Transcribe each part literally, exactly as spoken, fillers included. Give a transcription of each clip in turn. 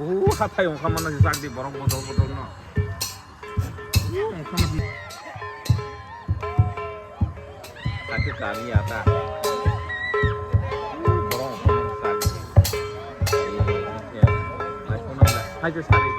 O hathai wngkha mano si chak di borok bodol bodol no. Hathai kami ya ta. Borok wngkha mano chak di. Hai to sari.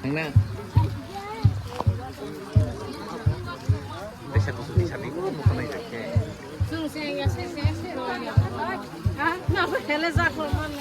Nangna. Tesa kusu tesa ni kusu mukha nai khe. Sung se ya se se se. Ha? Na ko hele za ko man.